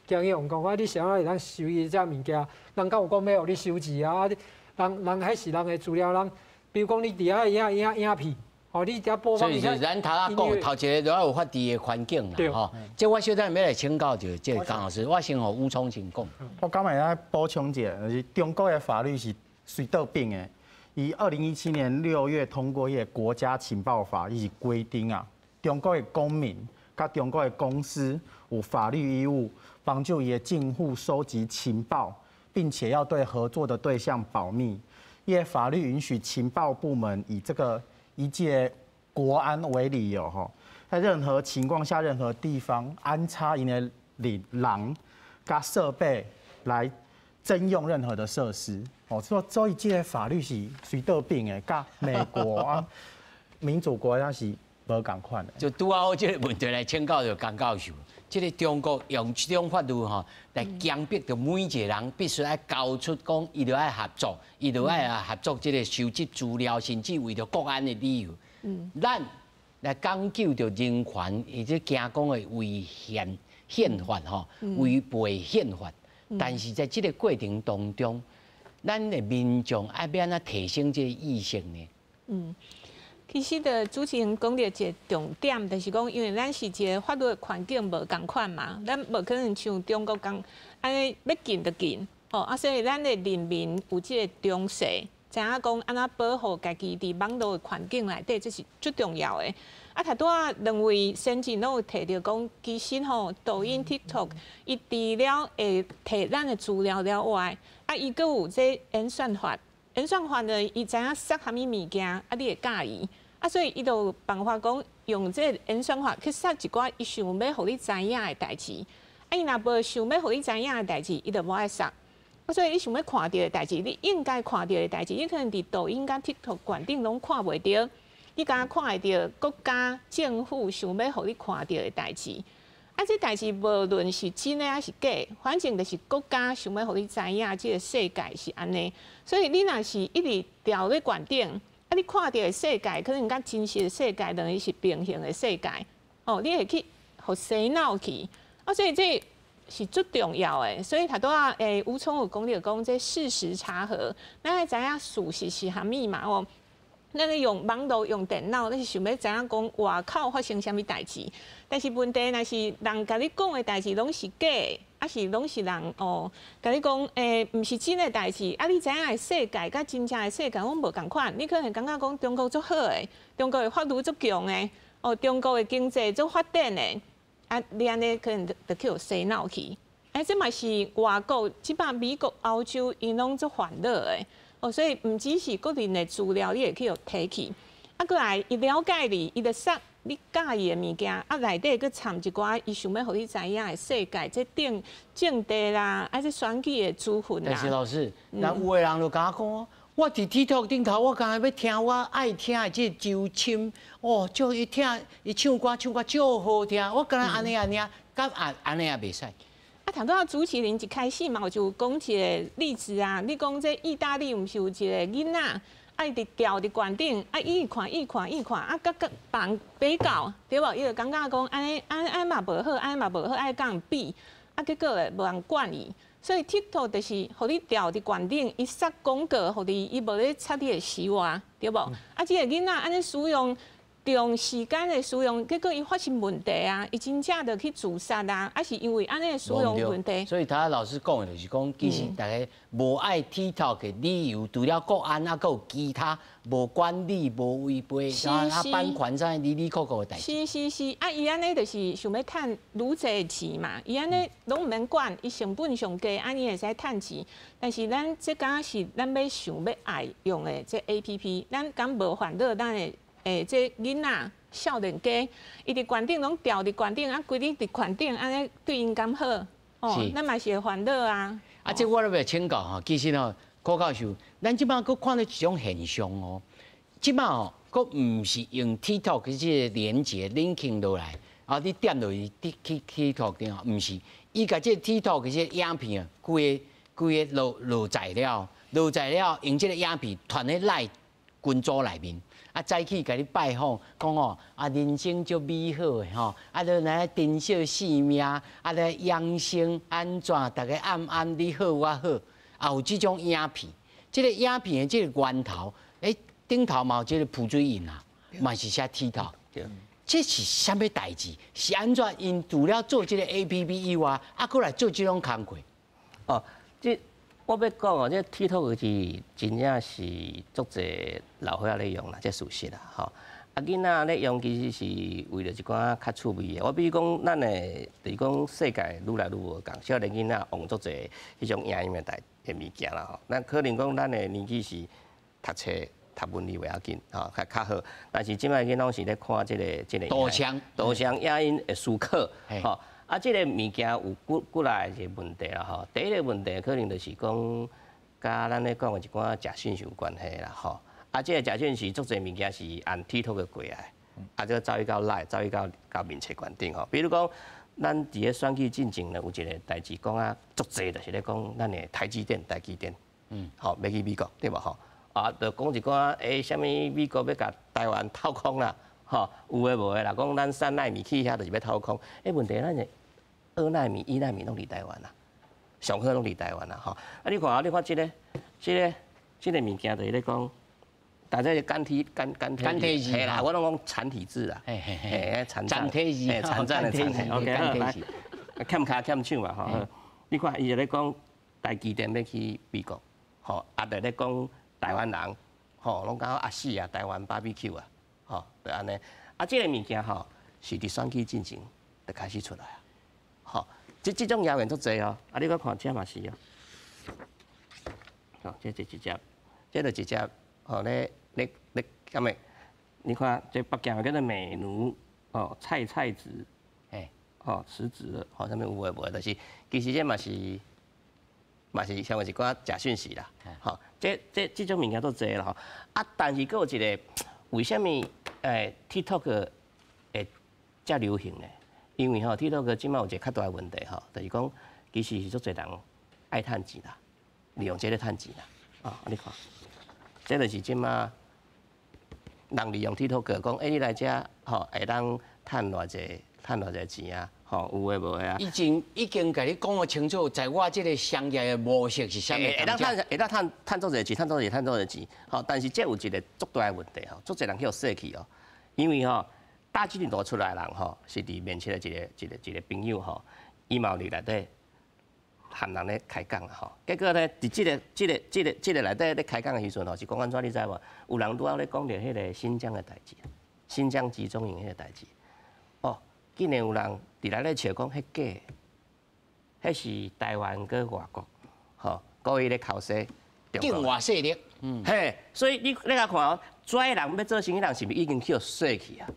惊伊讲啊，你啥会当收伊这物件？人敢有讲欲予你收钱啊？啊，人人彼是人的资料，人比如讲你伫遐影影影片，哦，你伫遐播放。所以就咱头仔讲，头一个就要有法治的环境啦，吼。这我小等欲来请教著这个江老师，我先予吴聪先讲。我感觉爱补充一下，就是中国的法律是随倒变的。伊2017年6月通过彼个国家情报法，伊是规定啊，中国的公民佮中国的公司有法律义务帮助伊的政府收集情报，并且要对合作的对象保密。伊的法律允许情报部门以这个一切国安为理由，吼，在任何情况下、任何地方安插𪜶的人佮设备来征用任何的设施。哦，所以这个法律是随倒变的，佮美国啊民主国家是无仝款的。就拄好这个问题来请教著江教授，这个中国用这种法律吼来强迫著每一个人必须爱交出讲，伊就爱合作，伊就爱合作这个收集资料，甚至为著国安的理由。咱来讲究著人权，或者惊讲会违宪宪法吼，违背宪法。但是在这个过程当中，咱的民众爱欲按怎提升这个意识呢？其实的主持人讲著一个重点，就是讲，因为咱是一个法律的环境无仝款嘛，咱无可能像中国仝按呢欲禁就禁，吼啊，所以咱的人民有这个重视，知影讲按怎保护家己伫网路的环境内底，这是最重要的。啊，头拄仔两位先进拢有提著讲，其实吼，抖音、TikTok，伊除了会提咱的资料了外，啊，伊阁有这演算法，演算法呢，伊知影杀啥物物件，啊，你会佮意，啊，所以伊就有办法讲，用这个演算法去杀一寡伊想欲予你知影的代志。啊，伊若无想欲予你知影的代志，伊就无爱杀。啊，所以你想欲看著的代志，你应该看著的代志，你可能伫抖音佮 TikTok 悬顶拢看袂著。你敢若看会著国家政府想欲予你看著的代志，啊，这代志无论是真的抑是假，反正就是国家想欲予你知影，这个世界是按呢。所以你若是一直牢咧悬顶，啊，你看著的世界可能佮真实的世界等于是平行的世界，哦，你会去予洗脑去，啊，所以这是足重要的。所以头拄仔吴聪有讲著讲这事实查核，咱爱知影事实是啥物嘛哦。咱咧用网路、用电脑，你是想欲知影讲外口发生啥物代志？但是问题若是人共你讲的代志拢是假的，抑是拢是人哦，共你讲毋是真的代志，啊，你知影的世界佮真正的世界拢无仝款。你可能感觉讲中国足好的，中国的法律足强的，哦，中国的经济足发展的，啊，你按呢可能就去予洗脑去。欸，这嘛是外国，这摆美国、欧洲𪜶拢足烦恼的。哦，所以毋只是个人的资料，你会去予提去，啊，阁来伊了解你，伊就杀你佮意的物件，啊，内底阁掺一寡伊想欲予你知影的世界，这政政治啦，啊，这选举的资讯啦。但是老师，那有的人就共我讲，我伫 TikTok 顶头，我敢若欲听我爱听的这个周深，哦，就伊听伊唱歌唱歌足好听，我敢若按呢按呢，敢按按呢也袂使。啊，头拄仔主持人一开始嘛，有就讲一个例子啊，你讲这意大利毋是有一个囡仔，啊，伊伫吊伫悬顶，啊，伊看伊看伊看，啊，佮佮别人比較，對無？伊就感覺講，按呢按按嘛無好，按呢嘛無好，愛佮人比，啊，結果咧無人管伊。所以 TikTok 就是予你吊佇懸頂，伊殺廣告，予你伊無咧插你的死活，對無？啊，這個囡仔按呢使用長時間的使用，結果伊發生問題啊，伊真正就去自殺啊，啊是因為按呢使用問題。所以頭老師講的就是講，其實大家無愛 TikTok 的理由，除了國安啊，閣有其他無管理、無違背，啊版權啥哩哩扣扣的代誌。是是是，啊，伊按呢就是想欲趁愈濟錢嘛，伊按呢攏毋免管，伊成本上低，按呢會使趁錢。但是咱這敢是咱欲想欲愛用的這 APP，咱敢無煩惱咱的這囡仔少年家，伊佇懸頂攏吊佇懸頂，啊，規日佇懸頂，按呢對𪜶敢好？哦，咱嘛是會煩惱啊。啊，這我咧欲請教吼，其實吼，柯教授，咱這擺閣看到一種現象哦，這擺吼，閣毋是用 TikTok 這個連結 linking 落來，啊，你點落去去 TikTok 頂吼，毋是，伊共這個 TikTok 這個影片啊，規个規个落落載了，落載了，用這個影片傳去 LINE 群組內面。啊，早起共你拜訪，講吼啊，人生足美好的吼，啊，你來珍惜生命，啊，來養生按怎，逐家暗暗你好我好，啊，有這種影片，這個影片的這個源頭，欸，頂頭嘛有這個浮水印啊，嘛是寫 TikTok，這是啥物代誌？是按怎？𪜶除了做這個 APP 以外，啊，閣來做這種工課？哦，這。我欲講哦，這 TikTok 是真正是足濟老歲仔咧用啦，這事實啦，吼。啊，囡仔咧用其實是為著一寡較趣味的。我比如講，咱的就是講世界愈來愈無仝，少年囡仔用足濟彼種影音的代的物件啦，吼。咱可能講咱的年紀是讀冊、讀文字袂要緊，吼，較較好。但是這擺囡仔攏是咧看這个這个圖像、圖像影音會思考，吼。啊，這个物件有幾幾來一個問題啦，吼。第一個問題可能就是講，佮咱咧講的一寡假訊息有關係啦，吼。啊，這个假訊息足濟物件是按 TikTok 的過來，啊，這個走去到 LINE，走去到到面冊懸頂吼。比如講，咱佇咧選舉進前咧，有一個代誌講啊，足濟就是咧講咱的台積電、台積電，吼，欲去美國對無吼？啊，就講一寡欸，啥物美國欲共台灣掏空啦，吼，有的無的啦，講咱3納米去遐就是欲掏空，欸，問題咱的2納米、1納米攏佇台灣啦，上好攏佇台灣啦，吼。啊，你看啊，你看這个、這个、這个物件就是咧講，大家是簡體、簡簡體簡體字啦，我攏講殘體字啦，嘿嘿嘿，殘殘體字，殘殘的殘，OK，來，欠跤欠手嘛，吼。你看，伊就咧講台積電欲去美國，吼，啊，就咧講台灣人，吼，攏講啊死啊，台灣 barbecue 啊，吼，就按呢。啊，這个物件吼，是佇選舉進前就開始出來啊，吼，這這種謠言足濟哦，啊，你閣看這嘛是哦，吼，這就直接，這就直接，吼，咧咧咧，啥物？你看這北京叫做美奴，哦，蔡蔡子，欸，吼，辭職了，吼，啥物有的無的，就是其實這嘛是嘛是像一寡假訊息啦，吼，這這這種物件都濟啦，吼，啊，但是閣有一個，為啥物TikTok 會遮流行呢？因為吼 TikTok 這擺有一個較大的問題吼，就是講其實是足濟人愛趁錢啦，利用這個趁錢啦，啊，你看，這就是這擺人利用 TikTok 講，欸，你來遮吼會當趁偌濟趁偌濟錢啊，吼，有的無的啊。已經已經共你講予清楚，在我這個商業的模式是啥物？會當趁會當趁趁足濟錢，趁足濟趁足濟錢，吼，但是這有一個足大的問題吼，足濟人去予說去哦，因為吼大幾年出來的人吼，是佇面冊的一個一個一個朋友吼，伊嘛有佇內底和人咧開講啦吼，結果呢，佇這个這个這个這个內底咧開講的時陣吼，是講按怎你知無？有人拄仔咧講著彼个新疆的代誌，新疆集中營彼個代誌，哦，竟然有人佇內底笑講彼假的，彼是台灣佮外國，吼，故意咧剾洗境外勢力，嘿，所以你你來看哦，跩人欲做生意人是毋是已經去予說去啊？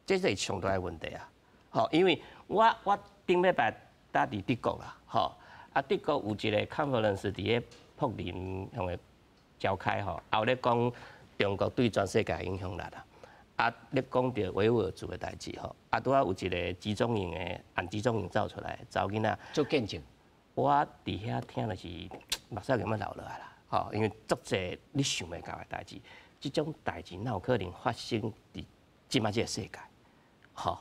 這是上大的問題啊！吼，因為我我頂禮拜搭佇德國啦，吼，啊德國有一個 conference 佇咧柏林向個召開吼，啊有咧講中國對全世界的影響力啦，啊咧講著維吾爾族的代誌吼，啊拄仔有一個集中營的按集中營走出來，查某囡仔做見證，我佇遐聽就是目屎咁樣流落來啦。吼，因為足濟你想袂到的代誌，這種代誌哪有可能發生佇這擺這個世界？吼，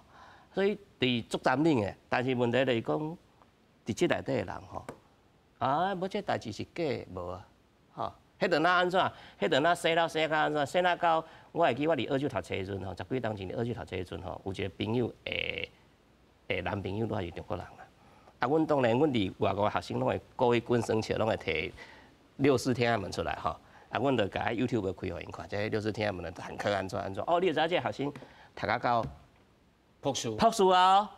所以佇足殘忍的，但是問題就是講，佇這內底的人吼，啊，無這代誌是假的，無啊，吼，彼陣仔按怎？彼陣仔洗腦洗到按怎？洗腦到我會記我佇澳洲讀冊的時陣吼，十幾冬前佇澳洲讀冊的時陣吼，有一個朋友，會男朋友都是中國人啦。啊，阮當然，阮佇外國的學生攏會故意滾耍笑，攏會提六四天安門出來吼。啊，阮就共 YouTube 開予𪜶看，這六四天安門的坦克按怎按怎。哦，你就知影這個學生讀甲到博士，博士啊！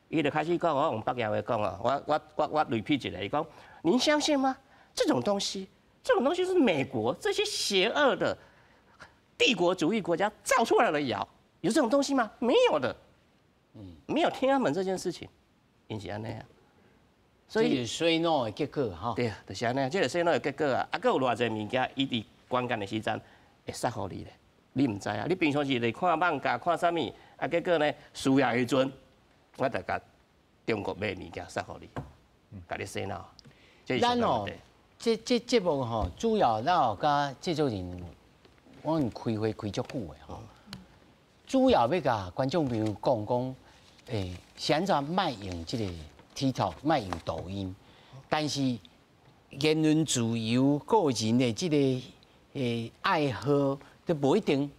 伊就開始講，我用北京話講啊，我 repeat 一下，伊講，您相信嗎？這種東西，這種東西是美國這些邪惡的帝國主義國家造出來的謠，有這種東西嗎？沒有的，沒有天安門這件事情，𪜶是按呢啊。所以洗腦的結果吼。對啊，就是按呢，這個洗腦的結果啊，啊，閣有偌濟物件，伊佇關鍵的時陣會殺予你咧，你毋知啊。你平常時咧看網咖看啥物，啊，結果呢需要的時陣，我就共中國買物件殺予你，共你洗腦。咱哦，這節目吼，主要咱有佮製作人，我開會開足久的吼，主要欲共觀眾朋友講講，是按怎莫用這個 TikTok，莫用抖音，但是言論自由、個人的這個愛好，都無一定。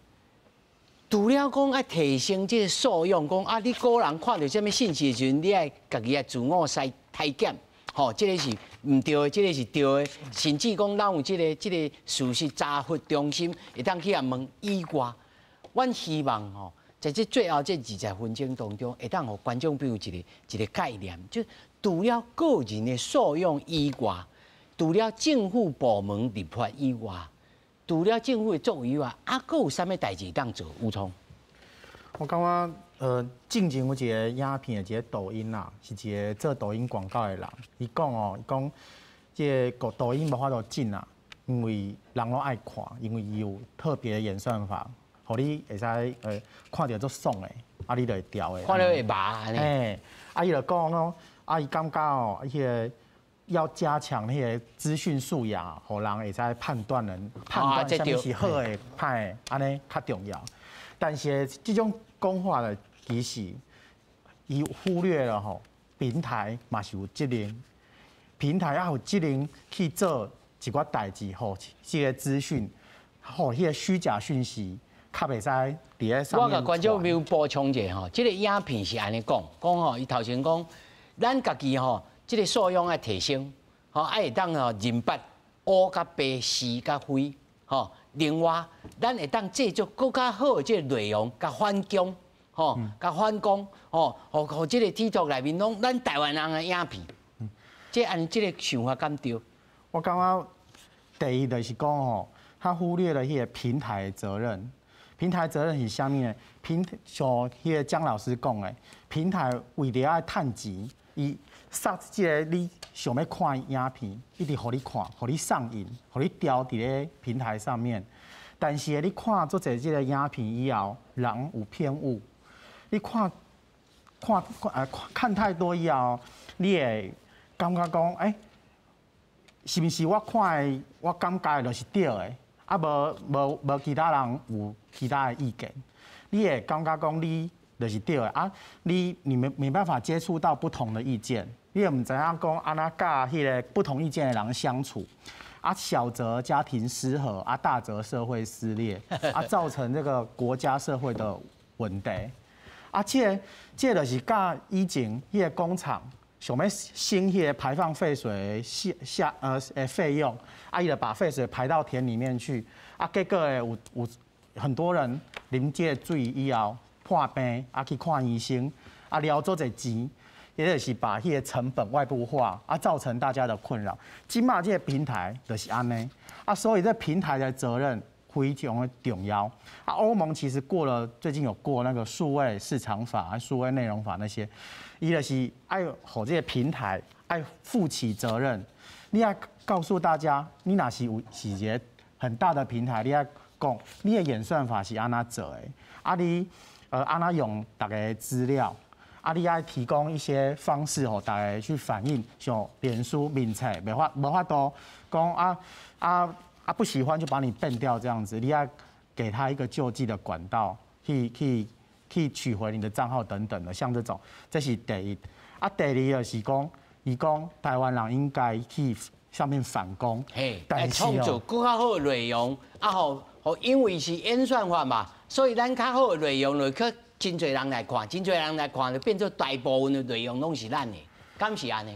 除了講愛提升這個素養，講啊，你個人看著啥物信息的時陣，你愛家己愛自我篩檢，吼，這個是毋對的，這個是對的，甚至講咱有這個事實查核中心，會當去共問以外，阮希望吼，在這最後這20分鐘當中，會當予觀眾朋友一個一個概念，就除了個人的素養以外，除了政府部門立法以外，除了政府的作為以外，啊，閣有啥物代誌當做？吳聰，我感覺，進前有一個影片的一個抖音啦，是一個做抖音廣告的人，伊講哦，伊講這個抖音無法度禁啊，因為人攏愛看，因為伊有特別的演算法，予你會使看著足爽的，啊，你就會牢的。看了會麻。嘿，啊，伊就講哦，啊，伊感覺哦，彼個要加強彼個資訊素養，予人會使判斷人判斷啥物是好的、歹的，按呢較重要。但是這種講法呢，其實伊忽略了吼，平台嘛是有責任，平台也有責任去做一寡代誌，予這個資訊，予彼個虛假訊息較袂使佇咧上面。我共觀眾朋友補充一下吼，這個影片是按呢講，講吼，伊頭先講，咱家己吼，這個素養愛提升，吼，愛會當吼認捌烏佮白、是佮非，吼。另外，咱會當製作閣較好的這個內容，共反攻，吼，共反攻，吼，予這個 TikTok 內面攏咱台灣人的影片，這按呢這個想法敢對？我感覺第一就是講吼，他忽略了彼個平台的責任。平台責任是啥物呢？平像彼個江老師講的，平台為著愛趁錢，伊殺這個你想欲看的影片，一直予你看，予你上癮，予你牢佇咧平台上面。但是你看足濟這個影片以後，人有偏誤。你看看看看太多以後，你會感覺講，欸，是毋是我看的，我感覺的就是對的？啊，無其他人有其他的意見，你會感覺講你就是對的啊？你沒辦法接觸到不同的意見，你也毋知影講按怎佮彼個不同意見的人相處。啊，小則家庭失和，啊，大則社會撕裂，啊，造成這個國家社會的問題。啊，這個就是佮以前彼個工廠想欲省彼個排放廢水下下費用，啊，伊就把廢水排到田裡面去，啊，結果有很多人啉這個水以後破病，啊，去看醫生，啊，了足濟錢。也就是把彼個成本外部化，啊，造成大家的困擾。這馬這個平台就是按呢，啊，所以這平台的責任非常的重要。啊，歐盟其實過了，最近有過那個數位市場法、數位內容法那些，伊就是愛予這個平台愛負起責任。你愛告訴大家，你若是有是一個很大的平台，你愛講你的演算法是按怎做的，啊，你按怎用大家的資料。啊，你愛提供一些方式，予大家去反映，像臉書面冊，袂法無法度講啊啊啊不喜歡就把你 ban 掉這樣子，你愛給他一個救濟的管道，去取回你的賬號等等的，像這種，這是第一。啊，第二就是講，伊講台灣人應該去上面反攻，嘿，來創造閣較好的內容，啊，予予因為是演算法嘛，所以咱較好的內容就去真濟人來看，真濟人來看，就變做大部分的內容攏是咱的，敢是按呢？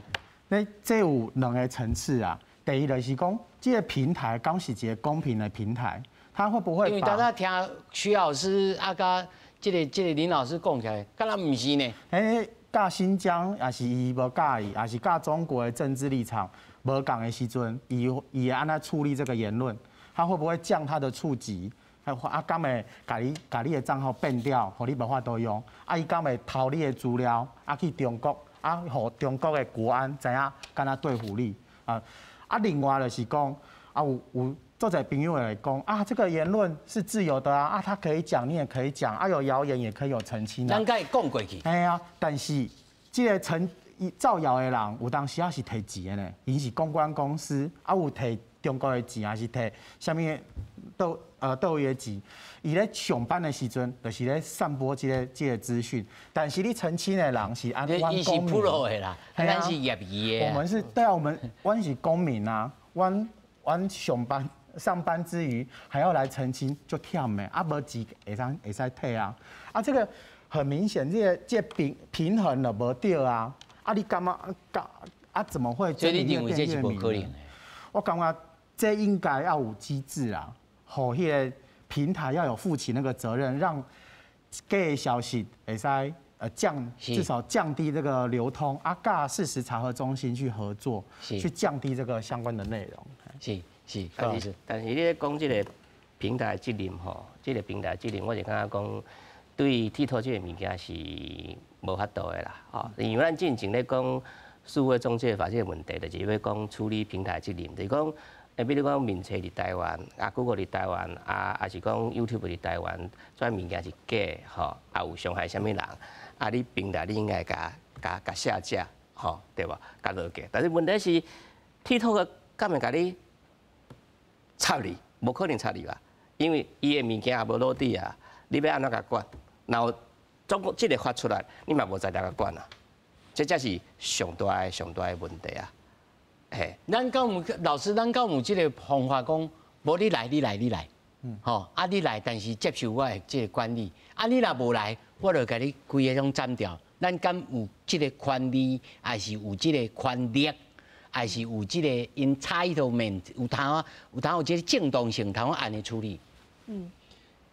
那這有兩個層次啊。第一就是講，這個平台敢是一個公平的平台，它會不會？因為大家聽徐老師啊，佮這個林老師講起來，敢若毋是呢？欸，佮新疆也是伊無佮意，也是佮中國的政治立場無仝的時陣，伊會按怎處理這個言論？他會不會降他的觸及？啊，敢會共你的帳號 ban 掉，予你無法度用？啊，伊敢會偷你的資料？啊，去中國啊，予中國的國安知影敢怎對付你？啊啊，另外就是講啊，有足濟朋友會來講啊，這個言論是自由的啊，啊，他可以講，你也可以講，啊，有謠言也可以有澄清。咱該講過去。嘿啊，但是這個澄造謠的人，有當時仔是提錢的呢，𪜶是公關公司，啊，有提中國的錢，還是提啥物佗位的錢？伊咧上班的時陣，就是咧散播這個資訊。但是你澄清的人是按阮公民，的啦，咱是業餘的。我們是對啊，我們阮是公民啊，阮上班之餘還要來澄清，足忝的，啊，無錢會使退啊，啊，這個很明顯，這個平衡了無對啊，啊，你感覺啊，怎麼會？所以你認為這是無可能的？我感覺這應該要有機制啊，予彼個平台要有負起那個責任，讓假消息會使至少降低這個流通，啊，佮事實查核中心去合作，去降低這個相關的內容。是是，但是你咧講這個平台責任吼，這個平台責任，我是感覺講對 TikTok 這個物件是無法度的啦，吼，因為咱進前咧講數位中介法這個問題，就是欲講處理平台責任，就是講，比如講面冊佇台灣，啊，Google 佇台灣，啊，抑是講 YouTube 佇台灣，這物件是假，吼，啊有傷害啥物人，啊，你平台你應該共下架，吼，對無？共落架。但是問題是，TikTok 敢會共你插你？無可能插你吧？因為伊的物件也無落地啊，你欲按怎共管？然後總共這個發出來，你嘛無才調共管啊？這才是上大的、上大的問題啊！嘿，咱敢有老師，咱敢有這個方法講，無你來，你來，你來，吼啊你來，但是接受我的這個管理，啊你若無來，我就共你規个攏斬掉。咱敢有這個權利，抑是有這個權力，抑是有這個 entitlement，有通有這個正當性，通按呢處理？嗯，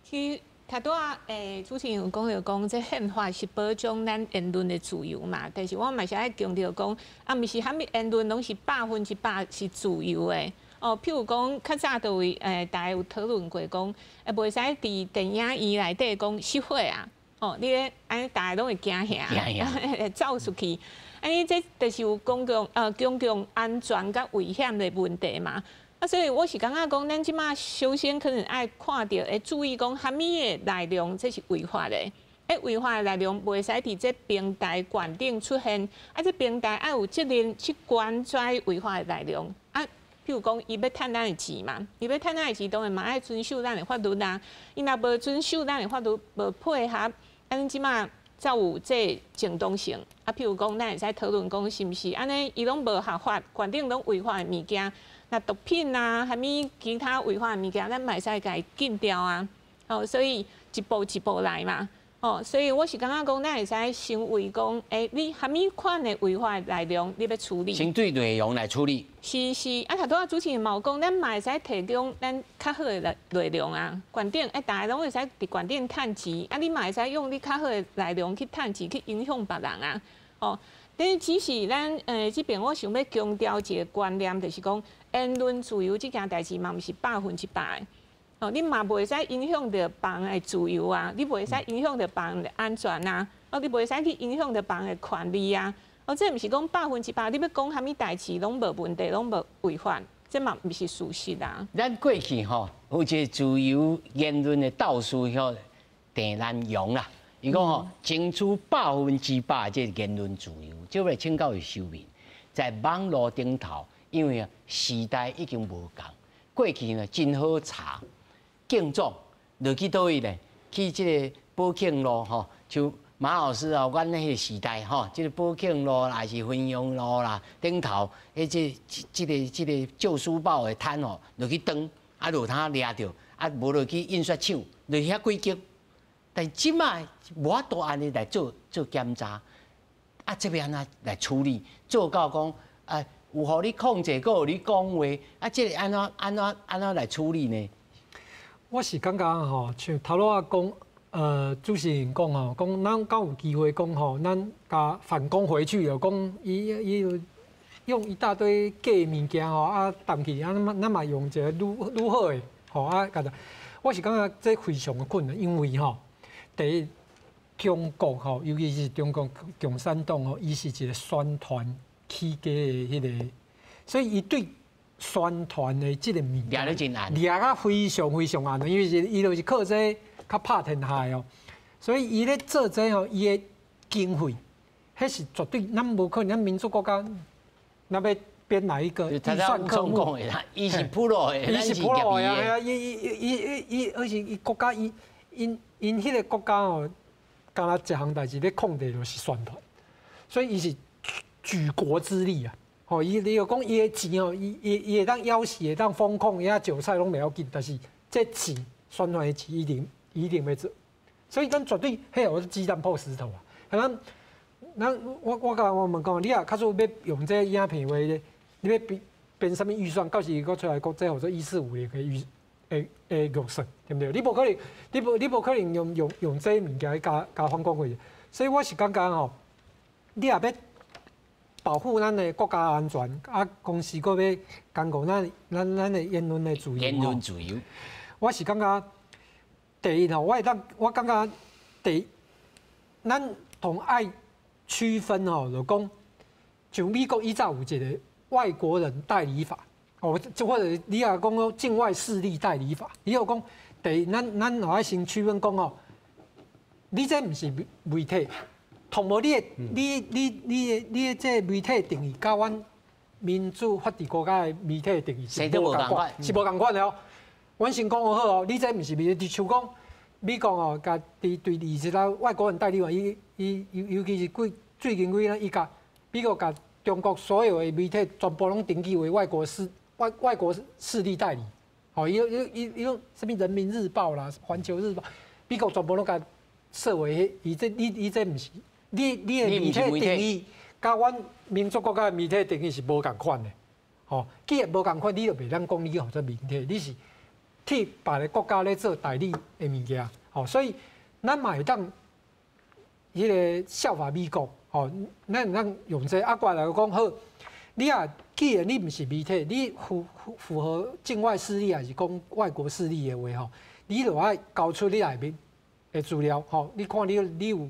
其實頭拄仔主持人有講著講，這憲法是保障咱言論的自由嘛。但是我嘛是愛強調講，啊，毋是啥物言論攏是100%是自由的。哦，譬如講，較早就有大家有討論過講，袂使佇電影院內底講熄火啊。哦，你咧按呢大家攏會驚嚇，會走出去。按呢這就是有公共安全佮危險的問題嘛。啊，所以我是感覺講，咱這馬首先可能愛看著，會注意講，啥物的內容這是違法的。欸，違法的內容袂使佇這平台灌頂出現，啊，這平台愛有責任去管這違法的內容。啊，譬如講，伊欲趁咱的錢嘛，伊欲趁咱的錢，當然嘛愛遵守咱的法律啊。伊若無遵守咱的法律，無配合，按呢這馬才有這正當性。啊，譬如講，咱會使討論講，是毋是按呢？伊攏無合法，灌頂攏違法的物件，若毒品啊，啥物其他違法的物件，咱嘛會使共伊禁掉啊。哦，所以一步一步來嘛。哦，所以我是感覺講，咱會使先為講，欸，你啥物款的違法的內容，你欲處理？先對內容來處理。是是，啊，頭拄仔主持人嘛有講，咱嘛會使提供咱較好的內容啊，觀點，欸，大家攏會使佇觀點趁錢，啊，你嘛會使用你較好的內容去趁錢，去影響別人啊。哦，但是只是咱這邊我想欲強調一個觀念，就是講言論自由這件代誌嘛，毋是100%的。哦，你嘛袂使影響著別人的自由啊，你袂使影響著別人的安全啊，哦，你袂使去影響著別人的權利啊。哦，這毋是講百分之百，你欲講啥物代誌攏無問題，攏無違法，這嘛毋是事實啊。咱過去吼有一個自由言論的鬥士叫鄭南榕啦，伊講吼，爭取100%這個言論自由，這欲請教修明，在網路頂頭，因為啊時代已經無仝，過去呢真好查，警總落去佗位咧？去這個寶慶路吼，像馬老師啊，阮彼個時代吼，這個寶慶路還是汾陽路啦，頂頭，彼這個舊書報的攤吼，落去轉，啊，就有通掠著，啊，無落去印刷廠，落去遐幾間。但這擺無法度按呢來做做檢查，啊，這欲按怎來處理？做到講，啊，有予你控制，閣有你講話，啊，這個按怎按怎按怎來處理呢？我是感覺吼，像頭拄仔講，主持人講吼，講咱敢有機會講吼，咱共反攻回去，就講伊伊用一大堆假物件吼，啊，淡去，啊，咱嘛用一个愈愈好的，吼啊，共我是感覺這非常的困難，因為吼，第一，中國吼，尤其是中國共產黨吼，伊是一個宣傳起家的彼個，所以伊對宣傳的這個物件，掠甲非常非常嚴，因為是伊就是靠這個較拍天下的哦，所以伊咧做這吼，伊的經費，彼是絕對咱無可能，咱民主國家，咱欲編來一個預算科目？伊是 pro 的，伊是 pro 的啊！伊伊伊伊伊，而且伊國家伊𪜶𪜶彼個國家哦，敢若一項代誌咧控制就是宣傳，所以伊是舉國之力啊！吼，伊你若講伊的錢吼，伊伊伊會當枵死，會當封控，伊遐韭菜攏袂要緊，但是這錢宣傳的錢一定一定欲做，所以咱絕對彼個是雞蛋碰石頭啊！咱咱我我共我問講，你若假使欲用這個影片話，你欲編編啥物預算？到時閣出來講這號做1450的預的的預算，對毋對？你無可能，你無你無可能用用用這個物件去共共反攻回去。所以我是感覺吼，你若欲保護咱的國家安全，啊，公司閣欲兼顧咱咱咱的言論的自由。言論自由。我是感覺第一吼，我會當我感覺第一，咱同愛區分吼，就講像美國以早有一個外國人代理法，哦，就或者你若講境外勢力代理法，你又講第一，咱咱愛先區分講吼，你這毋是媒體。同無你的你你你的你的這個媒體定義，佮阮民主法治國家的媒體定義是無仝款，是無仝款的哦。阮先講好哦，你這毋是媒體，就像講美國哦，共佇對二十個外國人代理法，伊伊尤尤其是幾最近幾年，伊共美國共中國所有的媒體全部攏登記為外國勢外外國勢力代理。吼，伊伊伊伊講啥物人民日報啦、環球日報，美國全部攏共設為彼，伊這你你這毋是。你你的媒體定義，佮阮民主國家的媒體定義是無仝款的，吼。既然無仝款，你就袂當講你號做媒體，你是替別个國家咧做代理的物件，吼。所以咱嘛會當彼個效法美國，吼。咱會當用這個啊，過來講好。你啊，既然你毋是媒體，你符符合境外勢力還是講外國勢力的話，吼，你就愛交出你內面的資料，吼。你看你你有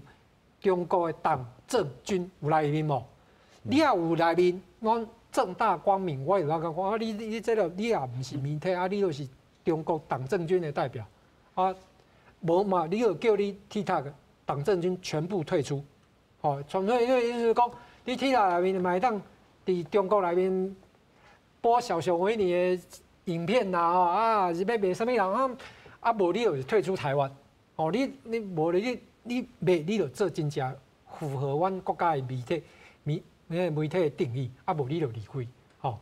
中國的黨政軍有內面無？你若有內面，阮正大光明，我會當講啊！你你這個你也毋是媒體啊，你就是中國黨政軍的代表啊！無嘛，你就叫你 TikTok 黨政軍全部退出，吼！純粹意思講，你 TikTok 內面嘛會當佇中國內面播小熊維尼的影片啦，吼啊，是欲罵啥物人啊？啊，無你就是退出台灣，吼！你你無你。你袂，你就做真正符合阮國家的媒體媒那個媒體的定義，啊無你就離開，吼。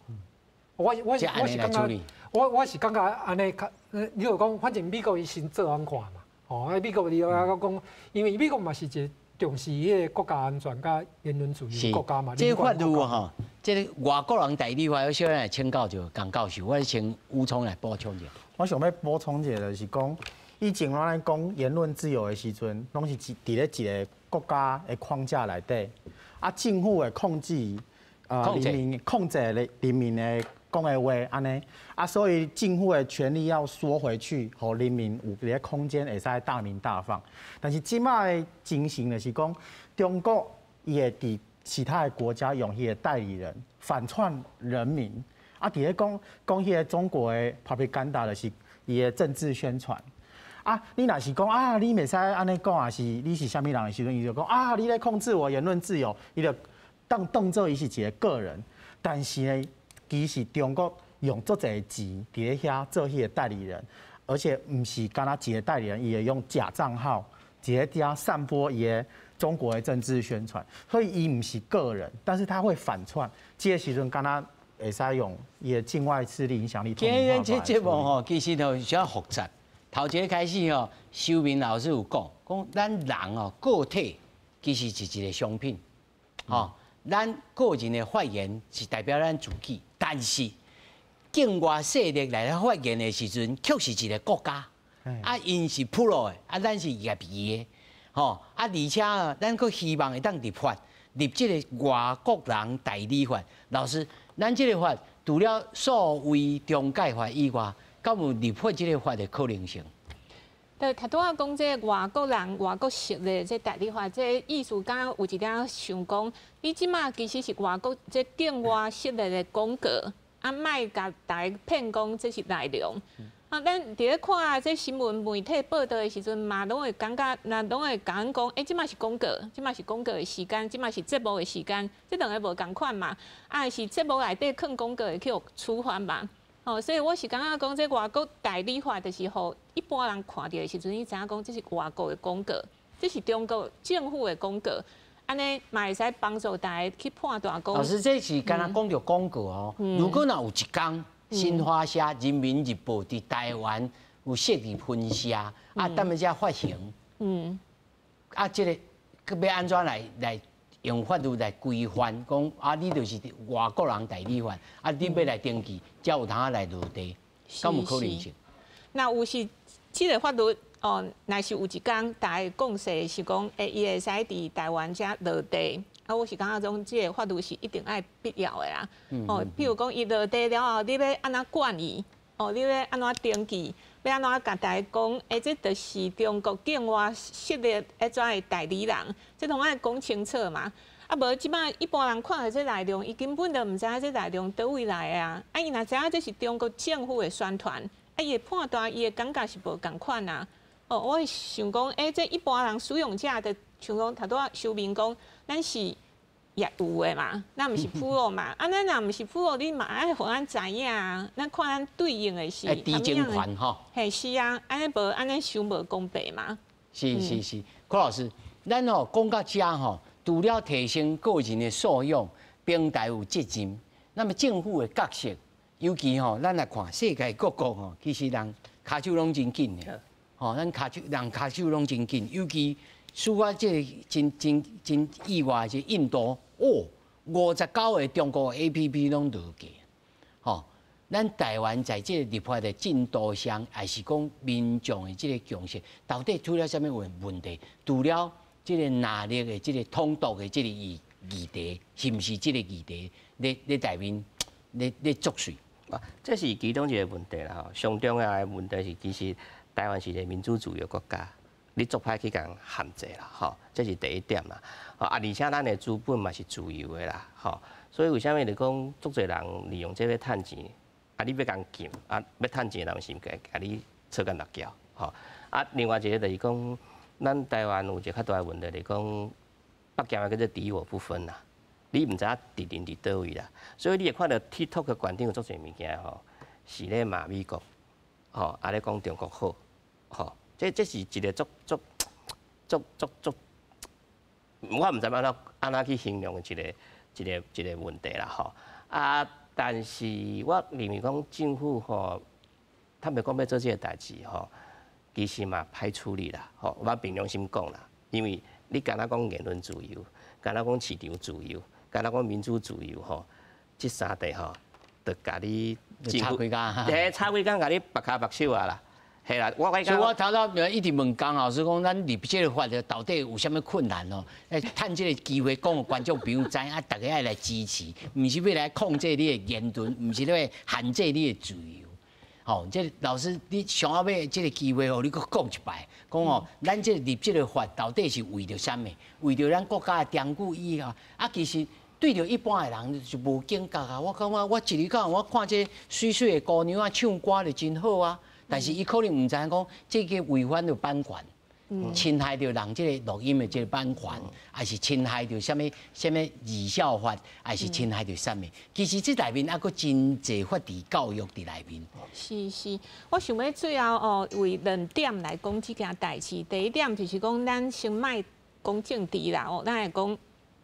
我我是我是感覺，我我是感覺按呢較，你就講反正美國伊先做按看嘛，吼啊美國伊啊講，因為美國嘛是一個重視彼個國家安全佮言論自由國家嘛。這個法律吼，這個外國人代理法，我小來請教著江教授，我請吳聰來補充一下。我想欲補充一下，就是講。以前咱咧講言論自由的時陣，攏是佇咧一個國家的框架內底，啊，政府會控制人民控制人民的講的話，按呢，啊，所以政府的權力要縮回去，予人民有佇咧空間會使大鳴大放。但是這擺的情形就是講，中國伊會佇其他的國家用彼個代理人反串人民，啊，佇咧講講彼個中國的 propaganda 就是伊的政治宣傳。啊，你若是講啊，你袂使按呢講，抑是你是啥物人的時陣，伊就講啊，你咧控制我言論自由，伊就當做伊是一個個人。但是呢，其實中國用足濟錢佇咧遐做彼個代理人，而且毋是干焦一個代理人，伊會用假帳號佇咧遐散播伊的中國的政治宣傳，所以伊毋是個人，但是他會反串。這個時陣敢若會使用伊的境外勢力影響力。今日這節目吼，其實就小複雜。頭一个開始吼，修明老師有講，講咱人哦個體其實是一個商品，吼，咱個人的發言是代表咱自己，但是境外勢力來發言的時陣，卻是一個國家，啊，𪜶是 pro 的，啊，咱是業餘的，吼，啊，而且咱閣希望會當立法，立這個外國人代理法。老師，咱這個法除了數位中介法以外，敢有立法這個法的可能性？對，頭拄仔講這個外國人、外國勢力這代理法，這意思敢若有一點想講，你這馬其實是外國這境外勢力的廣告，啊，莫共大家騙講這是內容。啊，咱佇咧看這新聞媒體報道的時陣，嘛攏會感覺，若攏會共阮講，欸，這馬是廣告，這馬是廣告的時間，這馬是節目的時間，這兩个無仝款嘛。啊，是節目內底囥廣告會去予處罰嘛。哦，所以我是感覺講，這外國代理法就是予一般人看著的時陣，你知影講這是外國的廣告，這是中國政府的廣告，按呢嘛會使幫助大家去判斷講。老師，這是敢若講著廣告哦。如果若有一工，新華社、人民日報佇台灣有設立分社，啊，踮遮發行，啊，這個閣欲按怎來用法律來規範，講啊，你就是外國人代理法，啊，你欲來登記，才有通來落地，敢有可能性？若有是這個法律哦，若是有一工大家共識是講，欸，伊會使佇台灣遮落地，啊，我是感覺講這個法律是一定愛必要的啦。哦，比如講伊落地了後，你欲按怎管伊？哦，你欲按怎登記？欲按怎共大家講？欸，這就是中國境外勢力彼種的代理人，這攏愛講清楚嘛。啊，無這馬一般人看著這內容，伊根本就毋知影這內容佗位來的啊。啊，伊若知影這是中國政府的宣傳，啊，伊會判斷，伊的感覺是無仝款啊。哦，我會想講，欸，這一般人使用者就像講頭拄仔修明講，咱是業餘的嘛，咱毋是 pro 嘛。啊，咱若毋是 pro，你嘛愛予咱知影啊。咱看咱對應的是愛知情權吼。嘿，是啊，按呢無按呢傷無公平嘛。是是是，柯老師，咱吼講到遮吼，除了提升個人的素養，平台有責任，那麼政府的角色，尤其吼，咱來看世界各國吼，其實人跤手攏真緊的，吼，咱跤手人跤手攏真緊，尤其使我這個真真真意外是印度，哦，59個中國 APP 攏落架，吼，咱台灣在這個立法的進度上，抑是講民眾的這個共識，到底出了啥物問題？除了這個納入的這個統獨的這個議題，是毋是這個議題咧內面咧作祟？啊，這是其中一個問題啦吼。上重要的問題是，其實台灣是一個民主自由國家，你足歹去共限制啦，吼，這是第一點啦。啊，而且咱的資本嘛是自由的啦，吼，所以為啥物就講足濟人利用這個趁錢，啊，你欲共禁，啊，欲趁錢的人是毋共你錯干六轎，吼。啊，另外一個就是講，咱台灣有一個較大的問題，就是講北京的叫做敵我不分啦，你毋知影敵人佇佗位啦，所以你會看著 TikTok 的館長有足濟物件吼，是咧罵美國，吼，啊咧講中國好，吼，這是一個足足足足足，我毋知按怎去形容一個一個問題啦，吼。啊，但是我認為講政府吼，坦白講欲做這個代誌吼，其實嘛歹處理啦，吼，我憑良心講啦，因為你敢若講言論自由，敢若講市場自由，敢若講民主自由吼，這三塊吼，就共你插幾工，嘿，插幾工共你縛跤縛手啊啦，嘿啦，我所以我頭頭一直問江老師講，咱立這個法到底有啥物困難哦？來趁這個機會講，予觀眾朋友知影，啊，大家愛來支持，毋是欲來控制你的言論，毋是欲限制你的自由。吼，這老師，你上後尾這個機會，予你閣講一擺，講哦，咱這個立這個法到底是為著啥物？為著咱國家的長久以後，啊，其實對著一般的人就無警覺啊。我感覺我一日到晚我看這媠媠的姑娘啊唱歌就真好啊，但是伊可能毋知影講這个違反著版權，侵害著人這个錄音的這个版權，抑是侵害著啥物啥物兒少法，抑是侵害著啥物？其實這內面猶閣真濟法治教育佇內面。是是，我想欲最後哦，為兩點來講這件代誌。第一點就是講，咱先莫講政治啦，哦，咱來講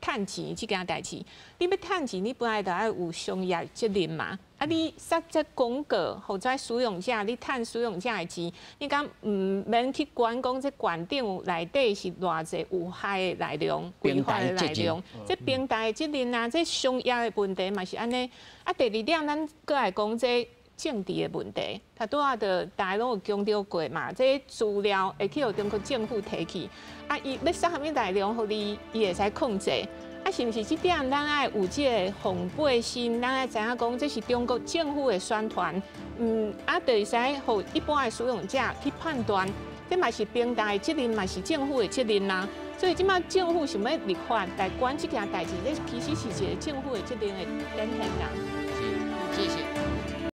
趁錢這件代誌。你欲趁錢，你本來就愛有商業責任嘛。啊，你撒這廣告，予這使用者，你趁使用者的錢，你敢毋免去管講這罐頂內底是偌濟有害的內容、違法的內容？這平台的責任啊，這商業的問題嘛是按呢。啊，第二點，咱閣來講這政治的問題，頭拄仔就大家攏有強調過嘛，這資料會去予中國政府提去，啊，伊欲撒啥物內容予你，伊會使控制。啊，是毋是這點咱愛有這个防備心？咱愛知影講，這是中國政府的宣傳，啊，就會使予一般的使用者去判斷，這嘛是平台的責任，嘛是政府的責任啊。所以這擺政府想欲立法來管這件代誌，這其實是一个政府的責任的展現啦。是，謝謝。